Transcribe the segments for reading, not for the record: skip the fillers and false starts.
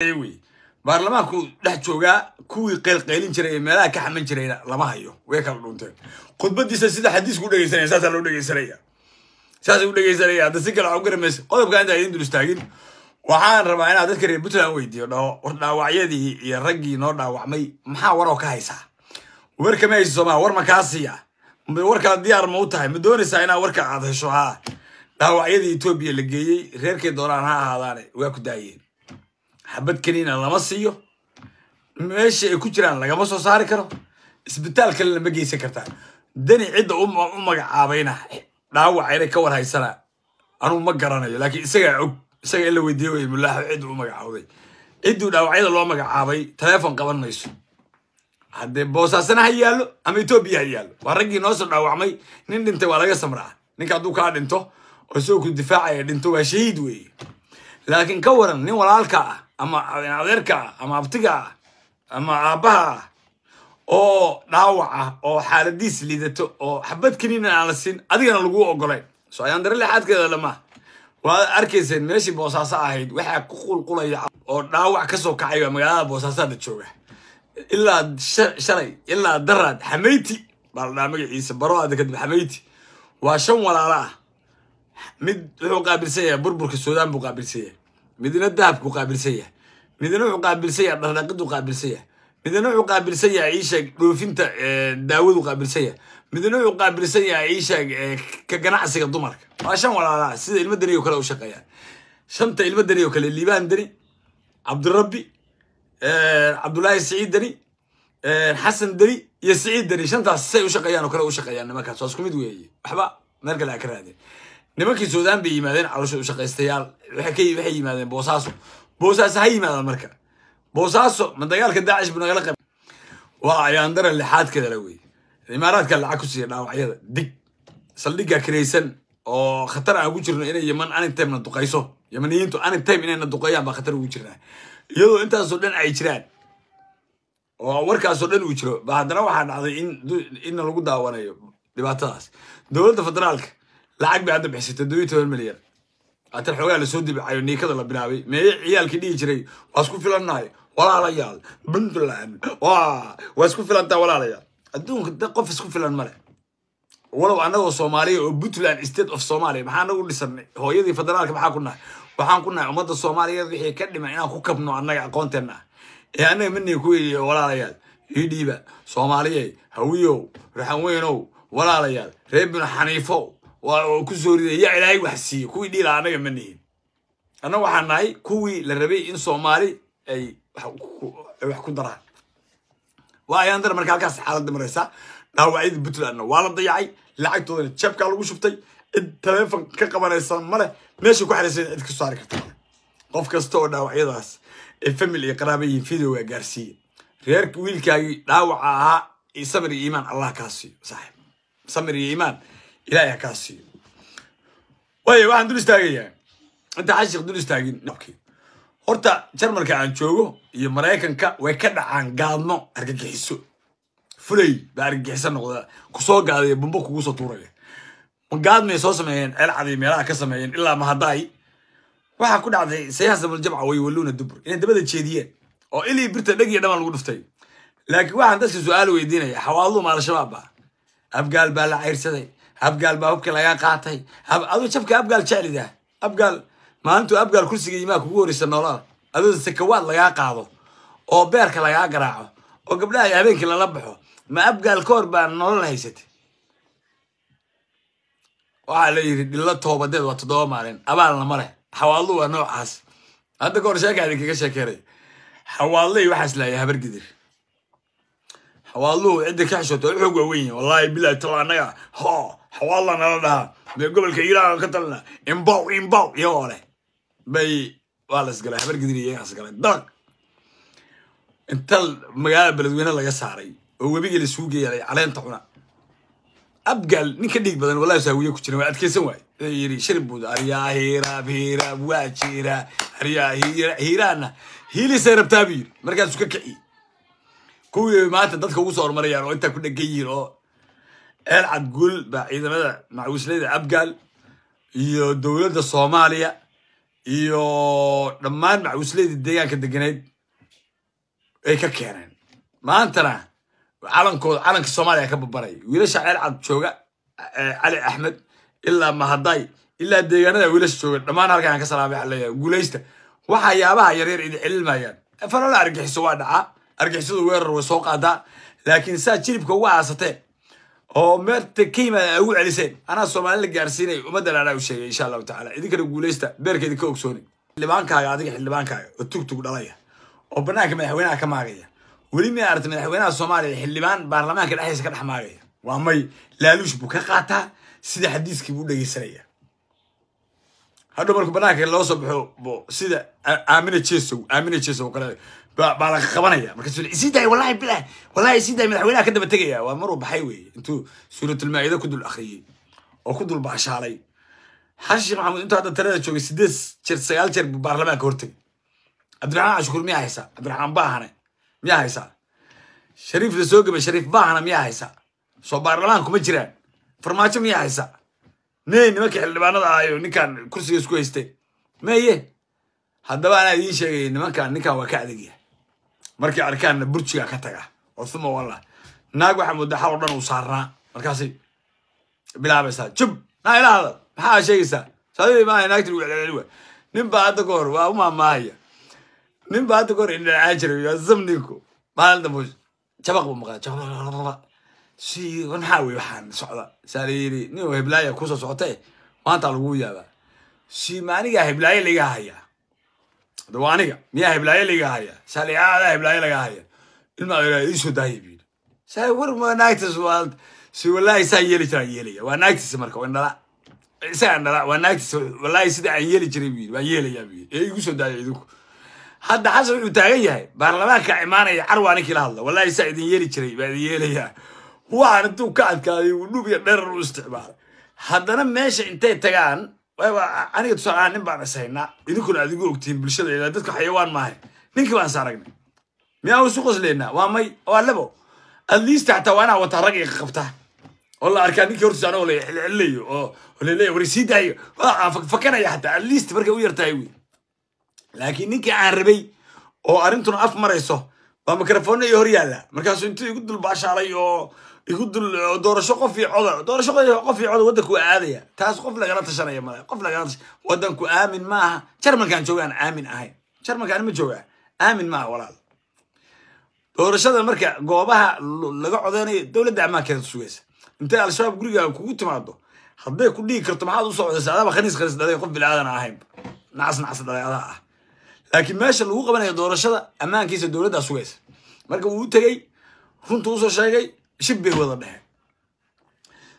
Wey, baarlamaanku dhex joogaa kuwii qaylqaylin jiray ee meelaha ka xaman jirayna lama hayo, way kala dhunteen. Khudbadiisa sida xadiisku u dhegeysanaya saasaa loo dhegeysanaya, saasay u dhegeysanaya. Hadda si kale waxu garamaysa qodobka intaa idin dul istaagin. Waxaan rabaa inaad dadka reer Puntland weydiiyo, dhaho: war dhaawacyadii iyo raggii noo dhaawacmay maxaa waroo ka haysaa? War kama hayso soomaa? War ma kaa siiya? War kala diyaar ma u tahay? Ma doonaysaa inaad warka aad hesho? Haa, dhaawacyadii Etoobiya la geeyey, reerkay doonaan ha ahaadaane, waa ku daayeen. Xabad kaniina lama siiyo, meesha ay ku jiraan lagama soo saari karo, isbitaal kalena ma geysan kartaa. Dani cidda u magacaabayna dhaawaca inay ka war haysana anugu ma garanayo, laakiin isagaa og, isaga in la weydiiye wey. Mulaaxo cidda u magacaawday, cidduu dhaawacyada loo magacaabay teleefon qaban mayso. Haddee Boosaasana ha yaallo ama Etoobiya ha yaallo, waa raggii noo soo dhaawacmay. Nin dhintay waa laga samraa. Ninka hadduu kaa dhinto oo isagoo ku difaacaya dhinto, waa shahiid weeye. Laakiin ka waran nin walaalka ah ama adeerka ah ama abtiga ah ama aabbaha ah oo dhaawac ah oo xaaladiis liidato oo xabad kaniina aan la siin, adigana laguu ogolayn? So ayaan dare lixaadkeeda lama waad arkayseen. Meeshii Boosaaso ahayd waxaa ku qulqulaya oo dhaawac kasoo kacay baa magaalada Boosaaso hadda jooga. Ilaa shalay ilaa daraad, Xamayti baa la dhahaa magaciisa, baro hadda kadib. Xamayti waa shan walaalo ah. Mid wuxuu qaabilsan yahay burburka Suudaan buu qaabilsan yahay, midna dahabkuu qaabilsan yahay, midna wuxuu qaabilsan yahay dhardhaqiduu qaabilsan yahay, midna wuxuu qaabilsan yahay iisheeg dhoofinta daawadu qaabilsan yahay, midna wuxuu qaabilsan yahay iisheeg ka ganacsiga dumarka. Waa shan walaala ah, sida ilmo Deni oo kale u shaqeeyaan. Shanta ilmo Deni oo kale: Liibaan Deni, Cabdirabbi, Cabdullaahi, Siciid Deni, Xasan Deni iyo Siciid Deni. Shantaas say u shaqeeyaan oo kale u shaqeeyaan nimankaas, waa isku mid weeye. Waxba meel kale ha ka raadeen. Nimankii Suudaan bay yimaadeen, caloosha ushaqaystayaal. Waxay yimaadeen Boosaaso. Boosaaso ha yimaadaan marka. Boosaaso ma dagaalka Daacish buu nagala qayb? Waa ayaandara lixaadkeeda la weeye. Imaaraadka lacag ku siiya dhaawacyada dig saldhigga kiraysan oo khatar aan ugu jirno inay Yeman anytime na duqayso. Yemaniyiintu anytime inay na duqeeyaan baa khatar ugu jirnaa. Iyadoo intaasoo dhan ay jiraan oo warkaasoo dhan uu jiro ba haddana waxaa dhacday in inna lagu daawanayo dhibaatadaas. Dowladda federaalka lacag bay hadda bixisay, 17 milyan. Haatan xoogaa lasoo dibacayo, niikada la bilaabay. Meeye ciyaalkii dhihi jiray waa isku filannahay, walaalayaal, Puntland waa isku filantaa, walaalayaal? Adduunka da qof isku filan male. Walow annagoo Soomaaliya oo Puntland State of Somalia, maxaa nagu dhisanay? Hooyadii federaalka maxaa ku nahay? Waxaan ku nahay ummadda Soomaaliyeed wixii ka dhiman inaan ku kabno annaga aqoonteenna ah ee annaga maniga ku weydiiyo. Walaalayaal, ii dhiiba Soomaaliyey, Hawiyow, Raxanweynow, walaalayaal, reer Binu Xaniifow, waa oo ku soo riday yaa Ilaahay wax siiye kuwii dhiila. Annaga ma nihin. Annaga waxaan nahay kuwii la rabay in Soomaali ay wax ku daraan. Waa ayaan dara marka halkaas xaaladda maraysa. Dhaawacyadii Puntlandna waa la dayacay, lacagtoodana jabkaa lagu shubtay. Cid taleefon ka qabanaysa male, meesha ku xaraysan cid ka saari karta male. Qof kasta oo dhaawacyadaas ay family iyo qaraaba yihiin, videoga gaarsiiye. Reerka wiilkaagii dhaawaca ahaa, samir iyo iimaan Allah kaa siiyo saaxib, samir iyo iimaan Ilaahay ha kaa siiyo. Waayo, waxaan dul istaagayaa inta xashiq dul istaagin. Horta Jarmalka aan joogo iyo Maraykanka way ka dhacaan gaadno argagixiso. Fulay baa argagixiso noqda, kusoo gaadaya, bumbo kugu soo tuuraya. Gaadmay soo sameeyeen ceel cadi meelaha ka sameeyeen ilaa mahadaay. Waxaa ku dhacday sayahsamul jamca way waluuna dubur, inay dabada jeediyeen oo ilii birta dheg iyo dhamaan lagu dhuftay. Laakiin waxaan dadka su-aal weydiinaya: xawaaluhu ma Al-Shabaab ba? Abgaal baa la cayrsaday, Abgaal baa hubka laga qaatay. Aduu jabka Abgaal jeclidaa. Abgaal maalintuu Abgaal kursiga yimaa kugu horeysa noolada, adoo sakawaad lagaa qaado oo beerka lagaa garaaco oo gabdhaha habeenkii lala baxo, ma Abgaal ka hor baa nolol haysatay? Waxaa la yidhi dhillo toobadeed waa 7 maalin, abaalna ma leh. Xawaallu waa noocaas. Hadda kahor sheeka idinkaga sheekeynay. Xawaallo iyo waxaas laaya Habargidir. Xawaalluhu cidda ka xishoota xoog waaweyn yihin. Wallaahi bilahi tala, annaga ho xawaalla nala dhahaa dee, gobolka Iiraan ka talina, imbow imbow iyagoo leh bay waa la isgalay. Habargidir iyo iyagaas galay dalaq. Inta magaalada Beledweyne laga saaray oo webigii laisugu geeyay caleenta cuna. Abgaal nin ka dhiig badan wallahi saawiye ku jira waa adkeysan waay. Wuxuu yidhi shirib buud: aryaa hiiraab hiiraab waa jira, aryaa hiira hiiraanna hiilisay rabtaa, buu yidhi. Markaasuu ka kiciy kuwii maanta dadka ugu soo horumarayaan oo intaa ku dhegan yihiin oo ceel cadgul baa ciidamada macawisleyda Abgaal iyo dowladda Soomaaliya. Iyo dhammaan macwisleydii deegaanka deganeyd ay ka keeneen. Maantana calankooda, calanka Soomaaliya ka babaray. Wiilasha Ceel Cad jooga, Cali Axmed ilaa Mahaday ilaa deegaanada wiilasha jooga dhammaan halkaan ka salaamay, waxaan leeyahay guulaysta. Waxaa yaabaha yaryar idin celilmayaan falala argaxiso waa dhacaa, argixisadu weerar way soo qaadaa, laakiin saa jilibka uga aasateen oo meerta ka yimaada ugu celiseen, anaa Soomaali la gaarsiinay, ummaddan anaa u sheegay insha Allahu tacaala. Idinkana guulaysta, beerka idinka ogsooni. Xildhibaankaaga, adiga xildhibaankaaga oo tugtug dhalaya oo banaanka madaxweynaha ka maagaya, weli may aragtay madaxweynaha Soomaaliya xildhibaan baarlamaanka dhexdiisa ka dhex maagaya? Waa may. Laaluush buu ka qaataa, sida xadiiskii buu dhegeysanaya. Hadhow markuu banaanka loo soo baxo bo sida Aamina Jesow, Aamina Jesow kale baa laga qabanaya. Markaasuu isii daay, wallahi bilah, wallahi isii daay, madaxweynaha ka daba tegaya. Waa maruu baxay weeye intuu Suuratulmaa'ida ku dul akhriyey oo ku dul baashaalay. Xasan Sheekh Maxamuud intuu hadda talada joogay 8 jeer, 9 jeer buu baarlamaanka hortegay. Cabdiraxmaan Cashukuur miyaa haysaa? Cabdiraxmaan Baahane miyaa haysaa? Shariif la soo gabay, Shariif Baahana miyaa haysaa? Soo baarlamaan kuma jiraan. Farmaajo miyaa haysaa? Meye nimanka xildhibaanada ahayo ninkan kursiga isku haysteen meye? Haddaba anaa idiin sheegaya, nimankan ninkan waa ka adagyahay. Markay arkaanna burjigaa ka taga oo uma wallah naag waxaa moodaa xal oo dhan uu saarnaa. Markaasay bilaabaysaa jub naa ila hadal, maxaa sheegaysaa? Saadii maaha naagti lagu celceli waay. Nin baa hadda ka hor waa u maamaahaya, nin baa hadda ka hor indhalacaa jiray, waa zam. Ninku maalin dambe jabaq buu maqlaa, jabaq si maxaa wey waxaan socda? Saa la yidhi, nin heblaaya kusoo socotee maanta lagu yaabaa. Si ma anigaa heblaayo laiga hayaa? Hada waa aniga miyaa heblaayo laiga hayaa? Saa la adaa heblaayo laga haya, ilma adeeraa iisoo daaya buu yidhi. Saa war ma naagtas waa si wallaahi saa yeeli jiraan yeelaya. Waa naagtiisa marka waa indhala, isaga indhala, waa naagtiisa. Wallaahi sida aan yeeli jiray buu yidhi waan yeelayaa buu yidhi, ee igu soo daaya idinku. Hadda Xasan wuxuu taagan yahay baarlamaanka imaanaya, carwaa ninkii la hadla, wallaahi saa idin yeeli jiray baa idin yeelayaa. Waxaan intuu ka adkaaday uu dhub iyo dherer u isticmaalay, haddana meesha intay tagaan aniga tusaale ahaan nin baan ishaynaa, idinkuna aad igu ogtihiin bulshada ilaa dadka xayawaan maahay. Ninkii baan is aragnay, miyaa isu qosleynaa? Waa may, waa labo. At least xataa waa inaa wataa rag iga qabta oo la arkaa ninkii hortiisa anagoo la celcelilayo oo laleeyahay war sii daayo, waa aan fakanaya xataa, at least markay u yartahay wey. Laakiin ninkii aan rabay oo arrintuna af marayso baa mikrafoonna iyo hor yaalla, markaasuu intuu igu dul baashaalay oo igu dul doorasho qof iyo coda, doorasho qof iyo coda, waddanku waa aadaya. Taas qof lagala tashanaya male, qof lagala tashan. Waddanku aamin maaha. Jarmalkaan joogaan aamin ahayn, Jarmalkaan ma joogaa, aamin maaha walaal. Doorashada marka goobaha laga codeynayo dowladda ammaankeeda sugaysa. Intay Al-Shabaab gurigaaga kugu timaado hadday ku dhigi karto maxaad usoo codeysa? Adaaba khaniis khaniis dhalay, qof bilaadan ahayn, nacas nacas dhalay adaa ah. Laakiin meesha lagu qabanayo doorashada ammaankiisa dowladdaa sugaysa. Marka wuu u tegey, runtu usoo sheegay, shib bay wada dheheen.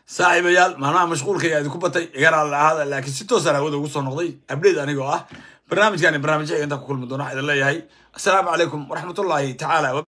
Saaxiibayaal, maalmaha mashquulka ayaa idinku batay, iga raalli ahaada, laakiin si toosaan hawada ugu soo noqday abdheed anigoo ah. Barnaamijkani barnaamijyaga intaan ku kulmi doono waxaa idin leeyahay assalaamu calaykum waraxmatullaahi tacaala.